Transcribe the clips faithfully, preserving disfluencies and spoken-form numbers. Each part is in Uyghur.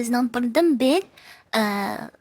بىزنىڭ بىردىنبىر، ئە،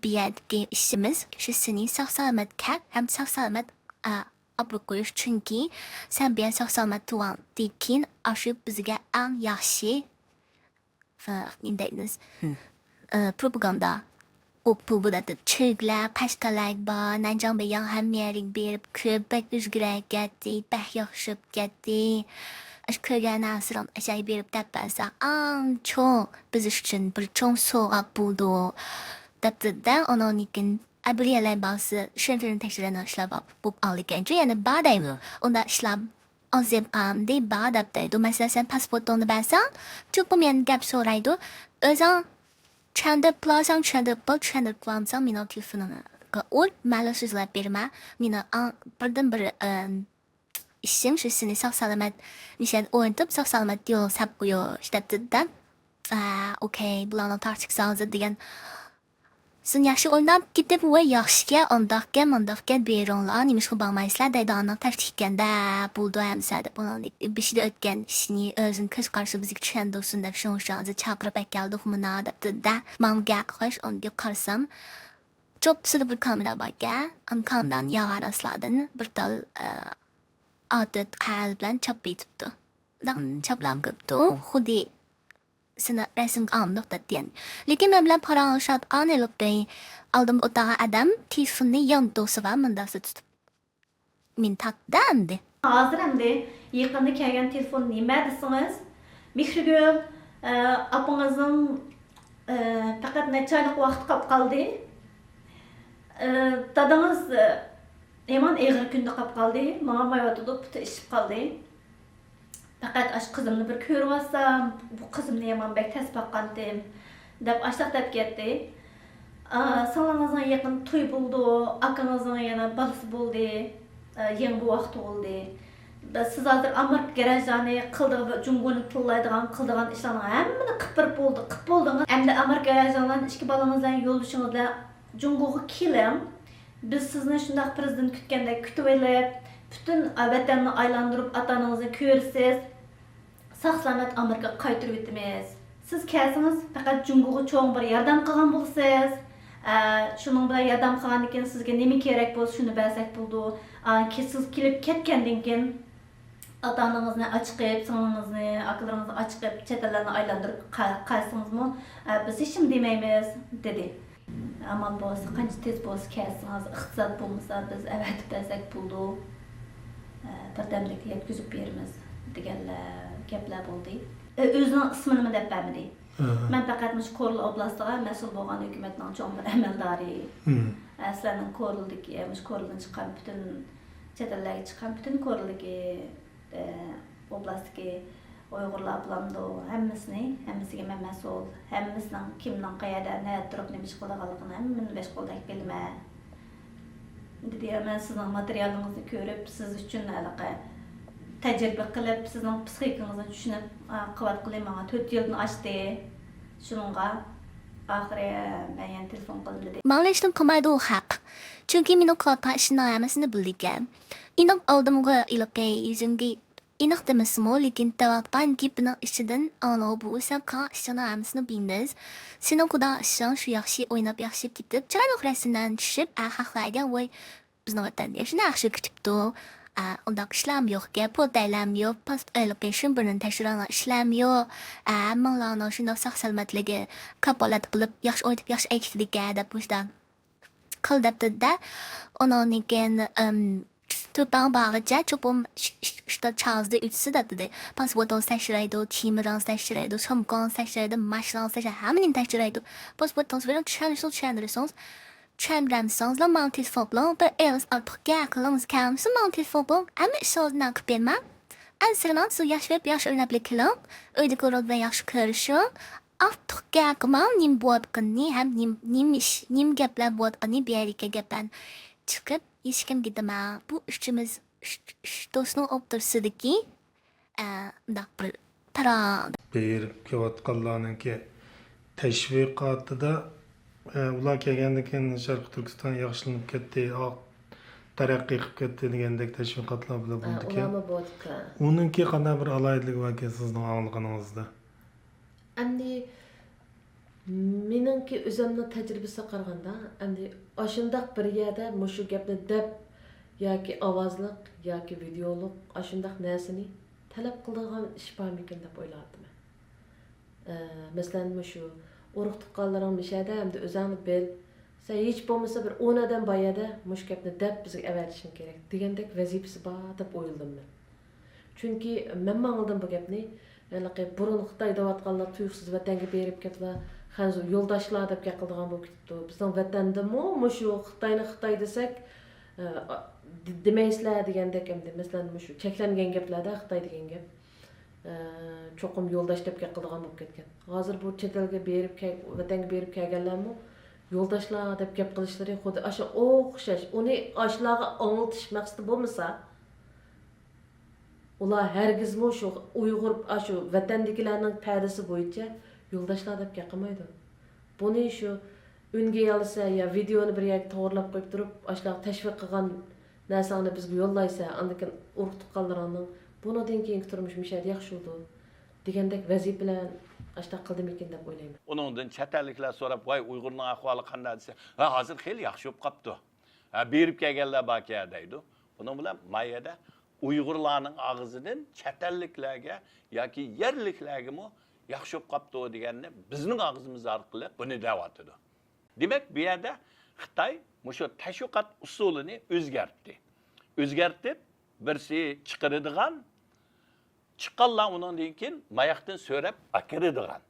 بۇ يەردىكى ئىشىمىز شۇ سېنى ساق-سالامەت كەل ھەم ساق-سالامەت، ئە، ئاپىرىپ قويۇش. چۈنكى سەن بۇ يەردە ساق-سالامەت تۇرغاندىن كېيىن، ئاشۇ بىزگە ئەڭ ياخشى، ئە، نېمە دەيمىز؟ ئە، پروپاگاندا. ئۇ پۇل بۇ دەپتۇ. چۆگلەر، قەشقەرلەر بار، نەنجىڭ بېياڭ ھەممە يەرگە بېرىپ كۆپ، بەك ئۆزگىرىپ كەتتى، بەك ياخشىلىپ كەتتى. ئاشۇ كۆرگەن نەرسىلەرنى ئەشەگە بېرىپ دەپ بەرسەڭ، ئەڭ چوڭ، بىز ئۈچۈن بىر چوڭ سوۋغات بولىدۇ، دەپتۇ-دە، ئۇنىڭدىن كېيىن ئەبرىيەلەر بارسا، شېنجېننىڭ تەكشۈرگەن ئىشلار بار، بولۇپ قالىدىكەنچۇ، يەنە بار دەيمەن. ئۇنداق ئىشلار ئازىيىپ قالدى، بار دەپ دەيدۇ. مەسىلەن، سەن پاسپورتۇڭنى بەرسەڭ، چوقۇم يەنە گەپ سورايدۇ. ئۆزۈڭ چۈشەندۈرۈپ بولالىساڭ چۈشەندۈرۈپ بول، چۈشەندۈرۈپ بولالمىساڭ مېنىڭ تېلېفونۇمغا ئۇر، مەنلا سۆزلەپ بېرىمەن. مېنىڭ ئەڭ بىردىنبىر، ئىم، ئىشىم شۇ سېنى ساق-سالامەت نىشان ئورنىتىپ، ساق-سالامەت يولغا ساپ قويۇش، دەپتۇ-دە. ئا، ئوكەي، بۇلارنىڭ تارتىشى سازا دېگەن. سىن ياخشى ئويناپ كېتىپ، ۋاي ياخشىكەن، ئانداقكەن، مانداقكەن، بېرىڭلار، نېمىشقا بارمايسىلەر دەيدىغاننىڭ تەكلىپى ئىكەن-دە، بولىدۇ ئەمىسە دەپ، ئۇنىڭ بېشىدا ئۆتكەن ئىشنى، ئۆزىنىڭ كۆز قارىشى بىزگە چۈشەندۈرسۇن دەپ، شۇنىڭ ئۈچۈن ھازىر چاقىرىپ ئەكەلدۇق مانا دەپتۇ-دە. ماڭا گەپ قىلىش، ئاندىن قارىسام، چوپپىسىدا بىر كامېرا باركەن، ئان كامېرانىڭ ياغا ئاستىدىن بىر تال، ئە، ئا تۆت قەغەز بىلەن چاپپا ئېتىپتۇ. داڭ چاپلام قىپتۇ. خۇددى سېنى رەسىمگە ئالمىدۇق دەپتىكەن. لېكىن مەن بىلەن پاراڭلىشىۋاتقان ھېلىقى ئالدىمدا ئولتۇرغان ئادەم تېلېفوننى يان دوسىغا مۇنداقسا تۇتۇپ مېنى تارتتى ئەمدى. ھازىر ئەمدى يېقىندا كەلگەن تېلېفون نېمە دېسىڭىز، مېھرىگۈل، ئە، ئاپىڭىزنىڭ، ئە، پەقەت نەچچە ئايلىق ۋاقتى قاپ قالدى. ئە، دادىڭىز، ئە، يامان ئېغىر كۈندە قاپ قالدى. ماڭالمايۋاتىدۇ، پۇتى ئىششىپ قالدى. پەقەت ئاشۇ قىزىمنى بىر كۆرۈۋالسام، بۇ قىزىمنى يامان بەك تەس باققانتىم، دەپ ئاشۇنداق دەپ كەتتى. ئا، سىڭلىڭىزنىڭ يېقىندا توي بولىدۇ، ئاكىڭىزنىڭ يەنە بالىسى بولدى، ئا، يېڭى بوۋاق تۇغۇلدى. بە-، سىز ھازىر ئامېرىكا گېرەژلارنى قىلىدىغان، جۇڭگونى تىللايدىغان، قىلىدىغان ئىشلارنىڭ ھەممىنى قىلىپ بېرىپ بولدى، قىلىپ بولدىڭىز. ئەمدى ئامېرىكا گېرەژلارنىڭ ئىككى بالىڭىز بىلەن يولدىشىڭىز بىلەن جۇڭگوغا كېلىڭ. بىز سىزنى شۇنداق پىرېزىدېنت كۈتكەندەك كۈتۈۋېلىپ، پۈتۈن ۋەتەننى ئايلاندۇرۇپ، ئاتا-ئانىڭىزنى كۆرىسىز. ساق-سالامەت ئامېرىكىغا قايتۇرۇۋېتىمىز. سىز كەلسىڭىز، پەقەت جۇڭگوغا چوڭ بىر ياردەم قىلغان بولىسىز. ئە، شۇنىڭ بىلەن ياردەم قىلغاندىن كېيىن سىزگە نېمە كېرەك بولسا، شۇنى بەرسەك بولىدۇ. ئە، كە-، سىز كېلىپ كەتكەندىن كېيىن، ئاتا-ئانىڭىزنى ئاچىقىپ، سىڭلىڭىزنى، ئاكىلىرىڭىزنى ئاچىقىپ، چەت ئەللەرنى ئايلاندۇرۇپ قا-، قالسىڭىزمۇ، ئە، بىز ھېچنېمە دېمەيمىز، دېدى. ئامال بولسا، قانچە تېز بولسا كەلسىڭىز، ئىقتىساد بولمىسا، بىز ئەۋەتىپ بەرسەك بولىدۇ، ئە، بىردەملىكتە يەتكۈزۈپ بېرىمىز، دېگەنلەر گەپلەر بولدى. ئە، ئۆزىنىڭ ئىسمىنىمۇ دەپ بەرمىدى. ئەھە. مەن پەقەت مۇشۇ كورلا ئوبلاستىغا مەسئۇل بولغان ھۆكۈمەتنىڭ چوڭ بىر ئەمەلدارى. مم. ئە، سىلەرنىڭ كورلىدىكى، ئە، مۇشۇ كورلىدىن چىققان پۈتۈن، چەت ئەللەرگە چىققان پۈتۈن كورلىدىكى، ئە، ئوبلاستتىكى ئۇيغۇرلار بولامدۇ، ھەممىسىنى، ھەممىسىگە مەن مەسئۇل. ھەممىسىنىڭ كىمنىڭ قەيەردە، نەدە تۇرۇپ نېمە ئىش قىلىدىغانلىقىنى ھەممىنى بەش قولدەك بىلىمەن. دېدى، مەن سىزنىڭ ماتېرىيالىڭىزنى كۆرۈپ، سىز ئۈچۈن ھېلىقى تەجرىبە قىلىپ، سىزنىڭ پسىخىكىڭىزنى چۈشىنىپ، ئا، قىلىۋاتقىلى ماڭا تۆت يىلدىن ئاشتى. شۇنىڭغا ئاخىرى مەن يەنە تېلېفون قىلدىم دېدى. ماڭا ھېچنېمە قىلمايدۇ ئۇ خەق. چۈنكى مېنىڭ قىلىۋاتقان ئىشىمنىڭ ھەممىسىنى بىلىدىكەن. ئېنىق ئالدىمغا ھېلىقى يۈزۈمگە ئېنىق دېمىسىمۇ، لېكىن دەۋاتقان گېپىنىڭ ئىچىدىن ئاڭلىغۇ بۇ سەن قىلغان ئىشىڭنىڭ ھەممىسىنى بىلىمىز. سېنىڭ قىلىدىغان ئىشىڭ شۇ ياخشى ئويناپ، ياخشى كېتىپ، چىرايلىق رەسىملەرنى چۈشۈپ، ئە، خەقلەرگە، ۋاي، بىزنىڭ ۋەتەندە شۇنداق ياخشى كېتىپتۇ. ئە، ئۇنداق ئىشلارمۇ يوقكەن، پوتەيلەرمۇ يوق، پاسپورت ئېلىپ شۇ بىرنى تەكشۈرىدىغان ئىشلارمۇ يوق. ئە، ھەممىڭلارنىڭ شۇنداق ساق سالامەتلىكى كاپالەت قىلىپ، ياخشى ئوينىتىپ، ياخشى ئەكېتىدىكەن، دەپ مۇشۇنداق قىل دەپتۇ-دە. ئۇنىڭدىن كېيىن، ئىم، تۆپەڭ بارغىچە چوقۇم ش-، ش-، شۇنداق چازدا ئۆتسە دەپتۇ. پاسپورتىڭىزنى تەكشۈرەيدۇ، كىيىملىرىڭىزنى تەكشۈرەيدۇ، سومكىڭىزنى تەكشۈرەيدۇ، ماشىنىڭىزنى تەكشۈرەيدۇ. پاسپورتىڭىزنى بېرىڭ، چۈشەنمىسىڭىز چۈشەندۈرسىڭىز. چۈشەنمىسىڭىزلا ماڭا تېلېفون قىلىڭ، بىر ئېغىز ئارتۇق گەپ قىلىڭىز، كەلمىسە ماڭا تېلېفون قىلىڭ، ھەممە ئىشىڭىزنى مەن قىلىپ بېرىمەن. ئەنسىرىمەڭ، سىز ياخشى بېرىپ ياخشى ئويناپلا كېلىڭ، ئۆيدىكى رول بىلەن ياخشى كۆرۈشۈڭ. ئارتۇق گەپ قىلماڭ، نېمە بولۇۋاتقىنىنى ھەم نېمە، نېمە ئىش، نېمە گەپلەر بولۇۋاتقىنىنى بۇ يەردىكى گەپلەرنى چىقىپ ھېچكىمگە دېمەڭ. بۇ ئۈچىمىز، ئۈچ، ئۈچ دوستنىڭ ئوتتۇرىسىدىكى، ئە، مۇنداق بىر پاراڭ. بېرىپ كېلىۋاتقانلارنىڭكى تەشۋىقاتىدا، ئە، ئۇلار كەلگەندىن كېيىن شەرقىي تۈركىستان ياخشىلىنىپ كەتتى، ئاق تەرەققىي قىلىپ كەتتى دېگەندەك تەشۋىقاتلار بىلەن ھە، بولىدىكەن. ئۇلارمۇ بولىدىكەن. ئۇنىڭكى قانداق بىر ئالاھىدىلىكى باركەن سىزنىڭ ئاڭلىغىنىڭىزدا؟ ئەمدى مېنىڭكى ئۆزۈمنىڭ تەجرىبىسىگە قارىغاندا، ئەمدى ئاشۇنداق بىر يەردە مۇشۇ گەپنى دەپ ياكى ئاۋازلىق ياكى ۋىدېئولۇق ئاشۇنداق نەرسىنى تەلەپ قىلىدىغان ئىش بارمىكىن دەپ ئويلاۋاتىمەن. ئە، مەسىلەن، مۇشۇ ئۇرۇق-تۇغقانلىرىڭ مۇشۇ يەردە، ئەمدى ئۆزۈڭنى بىل. سەن ھېچ بولمىسا بىر ئون ئادەم بار يەردە مۇشۇ گەپنى دەپ بىزگە ئەۋەتىشىڭ كېرەك دېگەندەك ۋەزىپىسى بار دەپ ئويلىدىم مەن. چۈنكى مەنمۇ ئاڭلىدىم بۇ گەپنى. ھېلىقى بۇرۇن خىتاي دەۋاتقانلار تۇيۇقسىز ۋەتەنگە بېرىپ كەپلا، خەنزۇ يولداشلار دەپ گەپ قىلىدىغان بولۇپ كېتىپتۇ. بىزنىڭ ۋەتەندىمۇ مۇشۇ خىتاينى خىتاي دېسەك، ئە، دېمەيسىلەر دېگەندەك ئەمدى. مەسىلەن، مۇشۇ چەكلەنگەن گەپلەردە خىتاي دېگەن گەپ، ئە، چوقۇم يولداش دەپ گەپ قىلىدىغان بولۇپ كەتكەن. ھازىر بۇ چەت ئەلگە بېرىپ كەل-، ۋەتەنگە بېرىپ كەلگەنلەرمۇ يولداشلار دەپ گەپ قىلىشلىرى خۇددى ئاشۇ ئوخشاش. ئۇنى ئاشۇلارغا ئاڭلىتىش مەقسىتى بولمىسا، ئۇلار ھەرگىزمۇ شۇ ئۇيغۇر، ئاشۇ ۋەتەندىكىلەرنىڭ پەدىسى بويىچە يولداشلار دەپ گەپ قىلمايدۇ. بۇنى شۇ ئۈنگە يالىسا يا ۋىدېئونى بىر يەرگە توغرىلاپ قويۇپ تۇرۇپ، ئاشۇلارغا تەشۋىق قىلغان نەرسەڭنى بىزگە يوللايسەن، ئاندىن كېيىن ئۇرۇق-تۇغقانلىرىڭنىڭ بۇنىڭدىن كېيىنكى تۇرمۇشى مۇشۇ يەردە ياخشى بولىدۇ دېگەندەك ۋەزىپە بىلەن ئاشۇنداق قىلدىمىكىن دەپ ئويلايمەن. ئۇنىڭدىن چەت ئەللىكلەر سوراپ، ۋاي، ئۇيغۇرنىڭ ئەھۋالى قانداق دېسە، ھە، ھازىر خېلى ياخشى بولۇپ قاپتۇ. ھە، بېرىپ كەلگەنلەر باركەن دەيدۇ. بۇنىڭ بىلەن ما يەردە ئۇيغۇرلارنىڭ ئاغزىدىن چەت ئەللىكلەرگە ياكى يەرلىكلەرگىمۇ ياخشى بولۇپ قاپتۇ دېگەننى بىزنىڭ ئاغزىمىز ئارقىلىق بۇنى دەۋاتىدۇ. دېمەك، بۇ يەردە خىتاي مۇشۇ تەشۋىقات ئۇسۇلىنى ئۆزگەرتتى. ئۆزگەرتىپ، بىرسى چىقىرىدىغان، چىققانلار ئۇنىڭدىن كېيىن ماياقتىن سۆرەپ ئەكىرىدىغان.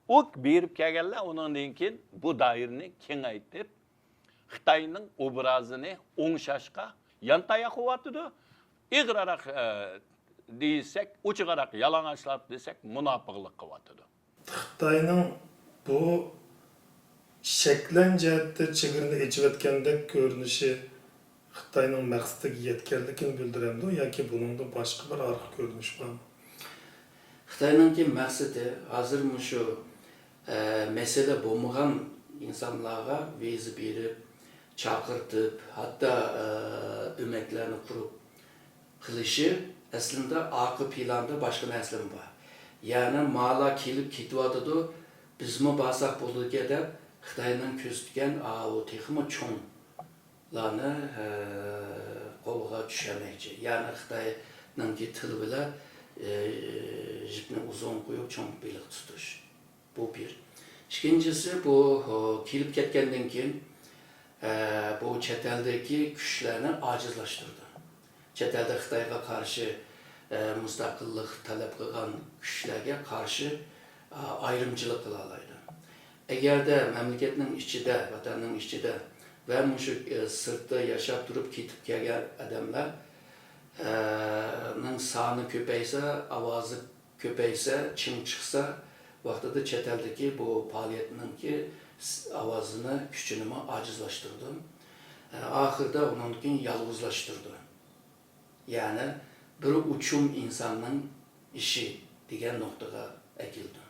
ئۇ بېرىپ كەلگەنلەر ئۇنىڭدىن كېيىن بۇ دائىرىنى كېڭەيتىپ، خىتاينىڭ ئوبرازىنى ئوڭشاشقا يانتاياق قىلىۋاتىدۇ. ئېغىرراق، ئە، دېسەك، ئوچۇقراق يالىڭاچلاپ دېسەك، مۇناپىقلىق قىلىۋاتىدۇ. خىتاينىڭ بۇ شەكلەن جەھەتتە چېگرىنى ئېچىۋەتكەندەك كۆرۈنۈشى خىتاينىڭ مەقسىتىگە يەتكەنلىكىنى بىلدۈرەمدۇ ياكى بۇنىڭدا باشقا بىر ئارقا كۆرۈنۈش بارمۇ؟ خىتاينىڭكى مەقسىتى ھازىر مۇشۇ، ئە، مەسىلە بولمىغان ئىنسانلارغا ۋىزا بېرىپ، چاقىرتىپ، ھەتتا، ئە، ئۆمەكلەرنى قۇرۇپ قىلىشى ئەسلىندە ئارقا پىلاندا باشقا نەرسىلەرمۇ بار. يەنى مالا كېلىپ كېتىۋاتىدۇ، بىزمۇ بارساق بولىدىكەن دەپ خىتاينىڭ كۆزىتىدىكەن ئاۋۇ تېخىمۇ چوڭلارنى، ھە، قولغا چۈشۈرمەكچى. يەنى خىتاينىڭكى تىلى بىلەن، ئە، يىپنى ئۇزۇن قويۇپ چوڭ بېلىق تۇتۇش. بۇ بىر. ئىككىنچىسى، بۇ، ھو، كېلىپ كەتكەندىن كېيىن، ئە، بۇ چەت ئەلدىكى كۈچلەرنى ئاجىزلاشتۇرىدۇ. چەت ئەلدە خىتايغا قارشى، ئە، مۇستەقىللىق تەلەپ قىلغان كۈچلەرگە قارشى، ئا، ئايرىمچىلىق قىلالايدۇ. ئەگەردە مەملىكەتنىڭ ئىچىدە، ۋەتەننىڭ ئىچىدە ۋە مۇشۇ، ئە، سىرتتا ياشاپ تۇرۇپ كېتىپ كەلگەن ئادەملەر، ئە، نىڭ سانى كۆپەيسە، ئاۋازى كۆپەيسە، چىڭ چىقسا، ۋاقتىدا چەت ئەلدىكى بۇ پائالىيەتنىڭكى ئاۋازىنى، كۈچىنىمۇ ئاجىزلاشتۇرىدۇ. ئاخىرىدا ئۇنىڭدىن كېيىن يالغۇزلاشتۇرىدۇ. يەنى بىر ئوچۇم ئىنساننىڭ ئىشى دېگەن نۇقتىغا ئەكېلىدۇ.